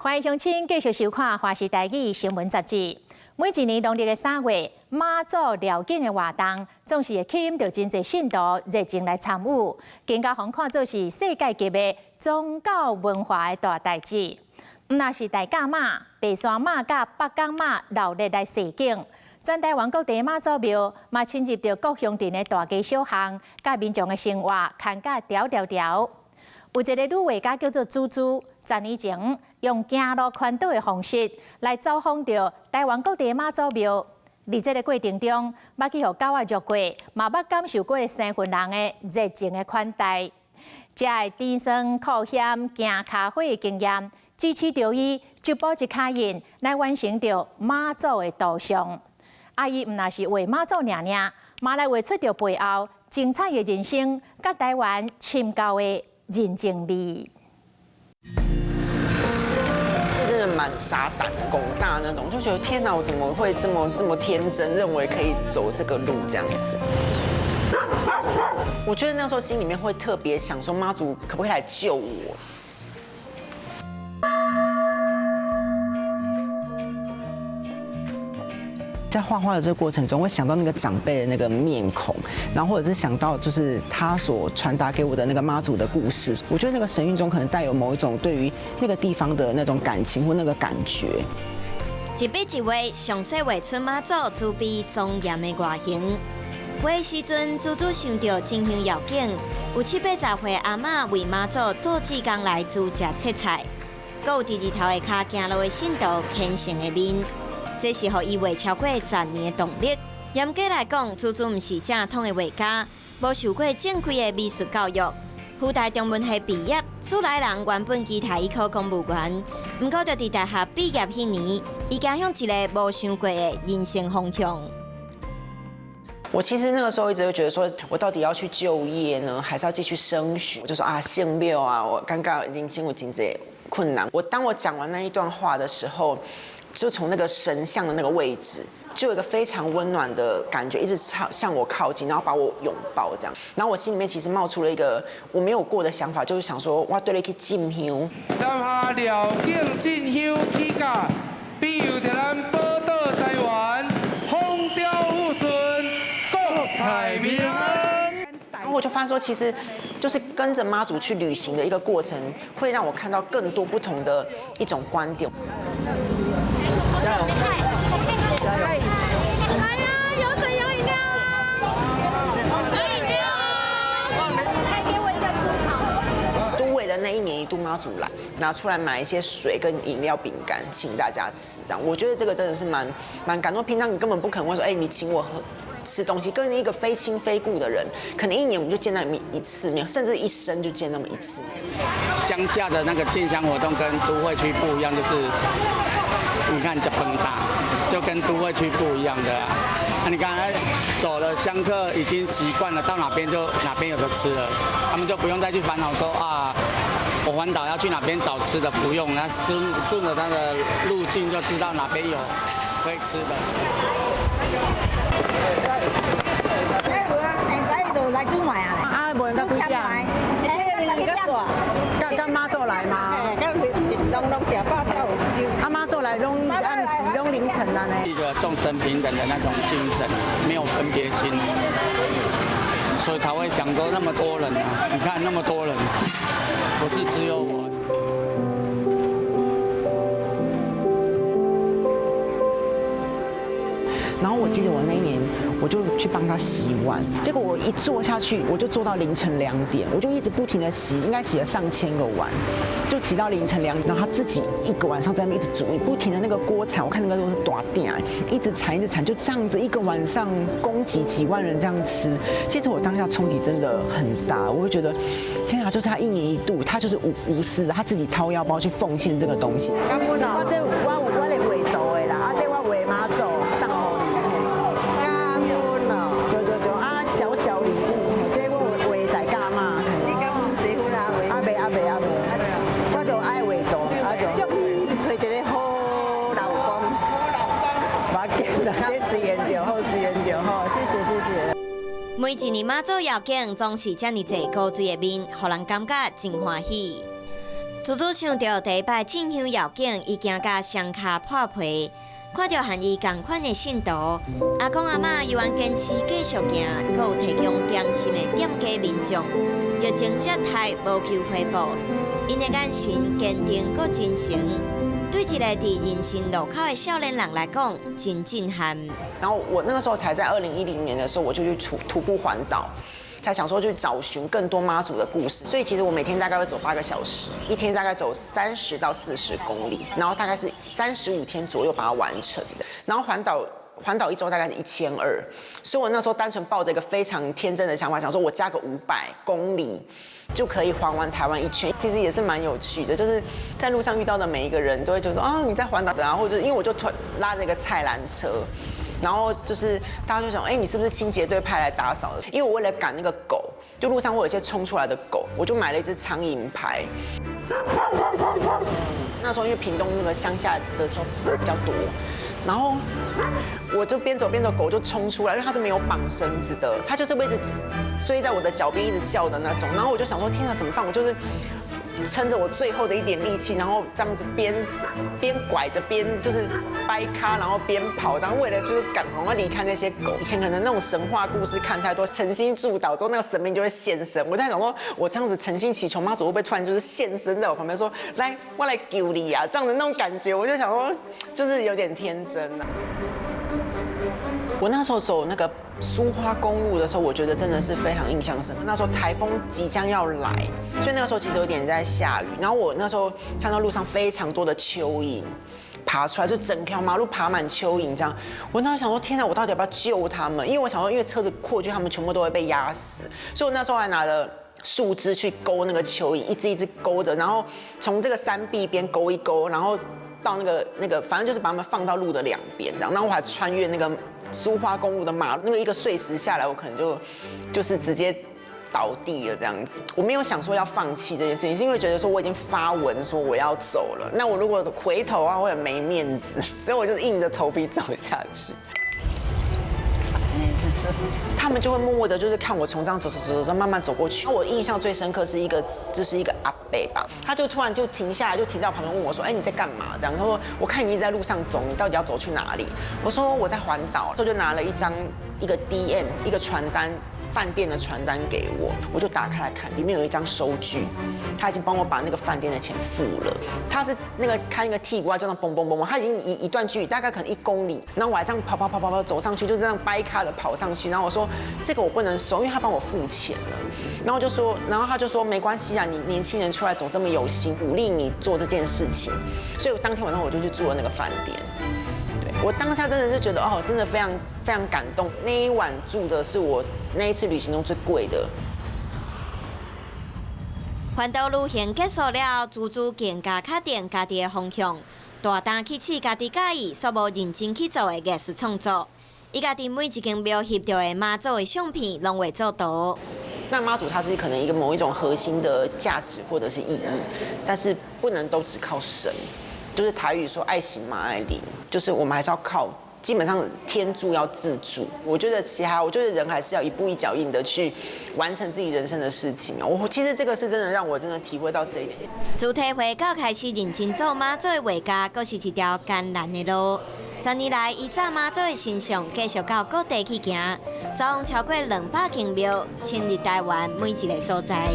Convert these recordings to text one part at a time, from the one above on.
歡迎鄉親繼續收看《華視台語新聞雜誌》。每一年農曆的3月，媽祖繞境的活動，總是會吸引著真濟信徒熱情來參與，更加予看做是世界級的宗教文化的大代誌。毋但是大甲媽、白沙媽佮北港媽鬧熱來示警，全台灣各地媽祖廟嘛侵入著各鄉鎮的大街小巷，佮民眾的生活牽甲牢牢牢。有一个女畫家叫做珠珠，10年前用行路環島的方式來走訪著台灣各地媽祖廟。佇這个過程中，捌去予狗仔虐過，嘛捌感受過生份人的熱情的款待。這个甜酸苦鹹行跤火的經驗，支持著伊一步一跤印來完成著媽祖的圖像。啊，伊毋但是畫媽祖爾爾，嘛來畫出著背後精彩的人生，佮台灣深厚的人情味。真的蠻傻膽、拱大那種，就覺得天哪，我怎麼會這麼這麼天真，認為可以走這個路這樣子？我覺得那時候心裡面會特別想說，媽祖可不可以來救我？在畫畫的這個過程中，會想到那個長輩的那個面孔，然後或者是想到就是他所傳達給我的那個媽祖的故事。我覺得那個神韻中可能帶有某一種對於那個地方的那種感情或那個感覺。一筆一畫，詳細畫出媽祖慈悲莊嚴的外形。畫的時陣，珠珠想著進香繞境，有七八十歲阿嬤為媽祖做志工來煮食切菜，閣有佇日頭下跤行路的信徒虔誠的面。這是予伊畫超過10年的動力。嚴格來講，珠珠毋是正統的畫家，無受過正規的美術教育。輔大中文系畢業，厝內人原本期待伊考公務員，毋過就佇大學畢業彼年，伊走向一个無想過的人生方向。我其實那個時候一直會覺得說，我到底要去就業呢，還是要繼續升學？我就說啊，聖廟啊，我剛剛已經經過經濟困難。我當我講完那一段話的時候，就從那個神像的那個位置，就有一個非常溫暖的感覺，一直朝向我靠近，然後把我擁抱這樣。然後我心裡面其實冒出了一個我沒有過的想法，就是想說，哇，對了，去進香。南下寮境進香起駕，庇佑著咱寶島台灣，風調雨順，國泰民安。然後我就發現說，其實就是跟着媽祖去旅行的一個過程，會讓我看到更多不同的一種觀點。加油！加油！來呀，有水有飲料，有飲料。來給我一個酥糖。就為了那一年一度媽祖來，拿出來買一些水跟飲料、餅乾，請大家吃。這樣，我覺得這個真的是蠻感動。平常你根本不可能會說，哎，你請我喝吃東西，跟一個非親非故的人，可能一年我們就見那麼一次面，甚至一生就見那麼一次面。鄉下的那個進香活動跟都會區不一樣，就是你看這崩大，就跟都會區不一樣的啊。那你剛才走了香客已經習慣了，到哪邊就哪邊有得吃了，他們就不用再去煩惱說啊，我環島要去哪邊找吃的，不用，那順著他的路徑就知道哪邊有可以吃的。來煮糜啊！啊，無人甲幾點？佮媽祖來嗎？攏食飽才有酒。啊，媽祖來攏暗時，攏凌晨啊呢。一個眾生平等的那種精神，沒有分別心，所以才會想說那麼多人啊！你看那麼多人，不是只有我。然後我記得我那一年，我就去幫他洗碗，結果我一坐下去，我就坐到凌晨2點，我就一直不停的洗，應該洗了上千個碗，就洗到凌晨2點。然後他自己一個晚上在那邊一直煮，不停的那個鍋鏟，我看那個都是大鼎，一直鏟一直鏟，就這樣子一個晚上供給幾萬人這樣吃。其實我當下衝擊真的很大，我會覺得天啊，就是他一年一度，他就是無私的，他自己掏腰包去奉獻這個東西。我這我來畫圖的啦，啊這我畫媽祖送予你。對對對，啊小小禮物，這我畫大甲媽。你敢結婚啊？啊未啊未啊未，我就愛畫圖，啊就。祝你揣一個好老公。好老公。無要緊啦，這隨緣就好，隨緣就好，謝謝謝謝。每一年媽祖繞境總是遮爾濟古錐的面，予人感覺真歡喜。祖祖想著第一擺進香繞境，伊驚甲雙跤破皮，看著和伊仝款的信徒，阿公阿嬤猶原堅持繼續行，閣有提供點心的店家民眾，熱情接待，無求回報。𪜶的眼神堅定閣真誠，對一個佇人生路口的少年人來講，真震撼。然後我那個時候才在2010年的時候，我就去徒步環島。才想說去找尋更多媽祖的故事，所以其實我每天大概會走8個小時，一天大概走30到40公里，然後大概是35天左右把它完成的。然後環島一周大概是1200，所以我那時候單純抱着一個非常天真的想法，想說我加個500公里就可以環完台灣一圈，其實也是蠻有趣的。就是在路上遇到的每一個人都會覺得說啊，你在環島，然後或者因為我就推拉着一個菜籃車。然後就是大家就想，哎，你是不是清潔隊派來打掃的？因為我為了趕那個狗，就路上會有一些衝出來的狗，我就買了一隻蒼蠅拍。那時候因為屏東那個鄉下的時候比較多，然後我就邊走邊走，狗就衝出來，因為它是沒有綁繩子的，它就是會一直追在我的腳邊一直叫的那種。然後我就想說，天啊，怎麼辦？我就是撐着我最後的一點力氣，然後這樣子邊拐着邊就是掰咖，然後邊跑，然後為了就是趕快離開那些狗。以前可能那種神話故事看太多，誠心祝禱之後，那個神明就會現身。我在想說，我這樣子誠心祈求媽祖會不會突然就是現身在我旁邊說，來，我來救你啊！這樣的那種感覺，我就想說，就是有點天真啊。我那時候走那個蘇花公路的時候，我覺得真的是非常印象深刻。那時候颱風即將要來，所以那個時候其實有點在下雨。然後我那時候看到路上非常多的蚯蚓爬出來，就整條馬路爬滿蚯蚓這樣。我那時候想說，天哪，我到底要不要救他們？因為我想說，因為車子過去，他們全部都會被壓死。所以我那時候還拿了樹枝去勾那個蚯蚓，一隻一隻勾着，然後從這個山壁邊勾一勾，然後到那個，反正就是把他們放到路的兩邊，然後我還穿越那個蘇花公路的馬路，那個一個碎石下來，我可能就是直接倒地了這樣子。我沒有想說要放棄這件事情，是因為覺得說我已經發文說我要走了，那我如果回頭啊，會很沒面子，所以我就硬着頭皮走下去。他們就會默默的，就是看我從這樣走走走走，慢慢走過去。我印象最深刻是一個，就是一個阿伯吧，他就突然就停下來，就停到旁邊問我說：“哎，你在幹嘛？”這樣，他說：“我看你一直在路上走，你到底要走去哪裡？”我說：“我在環島。”他就拿了一張一個 DM 一個傳單。飯店的傳單給我，我就打開來看，裡面有一張收據，他已經幫我把那個飯店的錢付了。他是那個開那個鐵龜，就那嘣嘣嘣嘣，他已經一段距離，大概可能1公里，然後我還這樣跑跑跑跑跑走上去，就這樣掰咖的跑上去。然後我說這個我不能收，因為他幫我付錢了。然後就說，然後他就說沒關係啊，你年輕人出來走這麼有心，鼓勵你做這件事情。所以我當天晚上我就去住了那個飯店。我當下真的是覺得哦，真的非常非常感動。那一晚住的是我那一次旅行中最貴的。環島旅行結束了，豬豬更加確定家己的方向，大膽去試家己佮意，煞無認真去做的藝術創作。伊家己每一間廟翕著的媽祖的相片，攏會做圖。那媽祖它是可能一個某一種核心的價值或者是意義，但是不能都只靠神。就是台語說愛神嘛愛靈，就是我們還是要靠，基本上天助要自助。我覺得其他，我覺得人還是要一步一腳印的去完成自己人生的事情啊。我其實這個是真的讓我真的體會到這一點。自體會到開始認真做媽祖的畫家，閣是一條艱難的路。10年來，伊紮媽祖的形象繼續到各地去行，走訪超過200間廟，深入台灣每一個所在。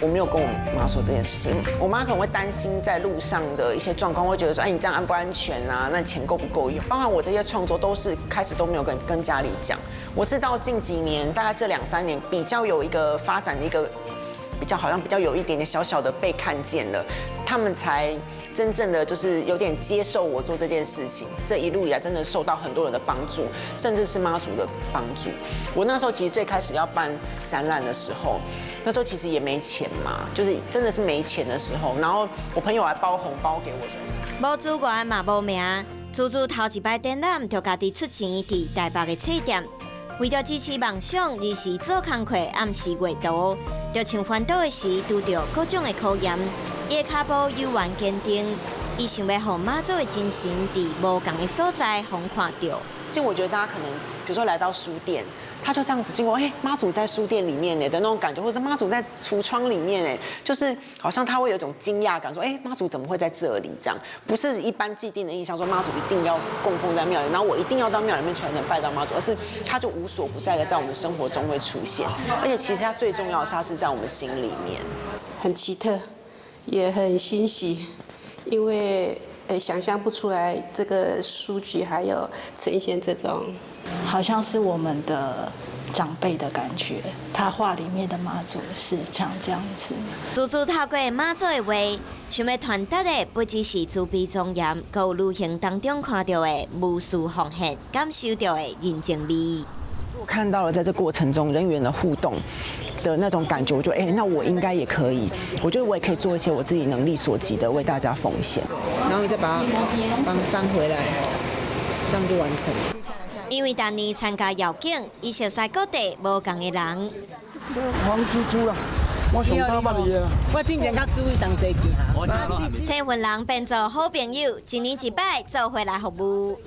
我沒有跟我媽說這件事情，我媽可能會擔心在路上的一些狀況，會覺得說，哎，你這樣安不安全啊？那錢夠不夠用？包含我這些創作都是開始都沒有跟家裡講，我是到近幾年，大概這兩三年比較有一個發展的一個比較好像比較有一點點小小的被看見了，他們才真正的就是有點接受我做這件事情。這一路以來真的受到很多人的幫助，甚至是媽祖的幫助。我那時候其實最開始要辦展覽的時候，那時候其實也沒錢嘛，就是真的是沒錢的時候，然後我朋友還包紅包給我。無資源嘛無名，豬豬頭一擺展覽就家己出錢佇台北的冊店，為著支持夢想，日時做工課，暗時畫圖，就像環島的時拄著各種的考驗，伊的跤步猶原堅定，伊想欲予媽祖的精神佇無仝的所在予人看著。其實我覺得大家可能，比如說來到書店，他就這樣子經過，哎，媽祖在書店裡面呢的那種感覺，或者媽祖在櫥窗裡面呢，就是好像他會有一種驚訝感，說，哎，媽祖怎麼會在這裡？這樣不是一般既定的印象，說媽祖一定要供奉在廟裡，然後我一定要到廟裡面才能拜到媽祖，而是他就無所不在的在我們生活中會出現，而且其實他最重要的是，他是在我們心裡面。很奇特，也很欣喜，因為想象不出來這個書局還有呈現這種，好像是我們的長輩的感覺。他畫裡面的媽祖是像這樣子。珠珠透過媽祖的畫，想欲傳達的不只是慈悲莊嚴，閣有旅行當中看著的無私奉獻，感受著的人情味。我看到了在這過程中人與人的互動的那種感覺，我覺得哎，那我應該也可以，我覺得我也可以做一些我自己能力所及的，為大家奉獻。然後你再把它翻翻回來，這樣就完成。因為當年參加鰩景，伊熟似各地無仝的人。黃豬豬啦，我上頭捌伊啊。我之前佮注意同齊行。這份人變做好朋友，一年一擺做伙來服務。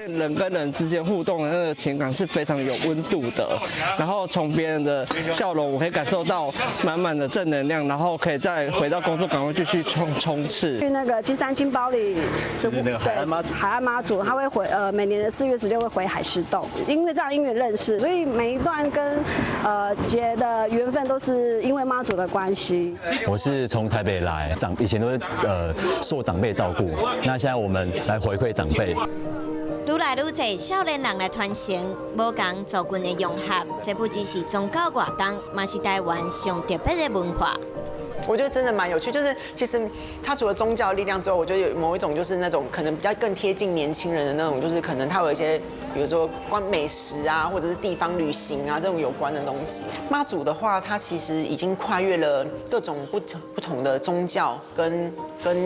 人跟人之間互動的那個情感是非常有溫度的，然後從別人的笑容，我可以感受到滿滿的正能量，然後可以再回到工作崗位繼續衝刺。去那個金山金包里是那個海岸媽祖，海岸媽祖，他會回每年的4月16會回海獅洞，因為這樣因緣認識，所以每一段跟結的緣分都是因為媽祖的關係。我是從台北來，以前都是受長輩照顧，那現在我們來回饋長輩。愈來愈濟少年人來傳承，無仝族群的融合，這不只是宗教活動，嘛是台灣上特別的文化。我覺得真的蠻有趣，就是其實他除了宗教力量之後，我覺得有某一種就是那種可能比較更貼近年輕人的那種，就是可能他有一些，比如說關美食啊，或者是地方旅行啊這種有關的東西。媽祖的話，它其實已經跨越了各種不同的宗教跟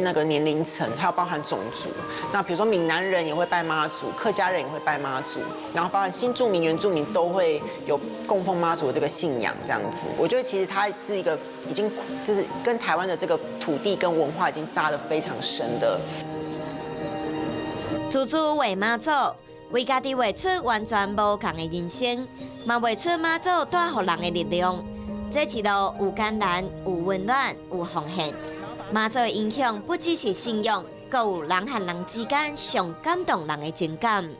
那個年齡層，還有包含種族。那比如說閩南人也會拜媽祖，客家人也會拜媽祖，然後包含新住民、原住民都會有供奉媽祖的這個信仰，這樣子。我覺得其實它是一個已經就是跟台灣的這個土地跟文化已經扎得非常深的。珠珠畫媽祖，為家己畫出完全無仝的人生，嘛畫出媽祖帶予人的力量。這一路有艱難，有溫暖，有奉獻。媽祖的影響不只是信仰，閣有人和人之間上感動人的情感。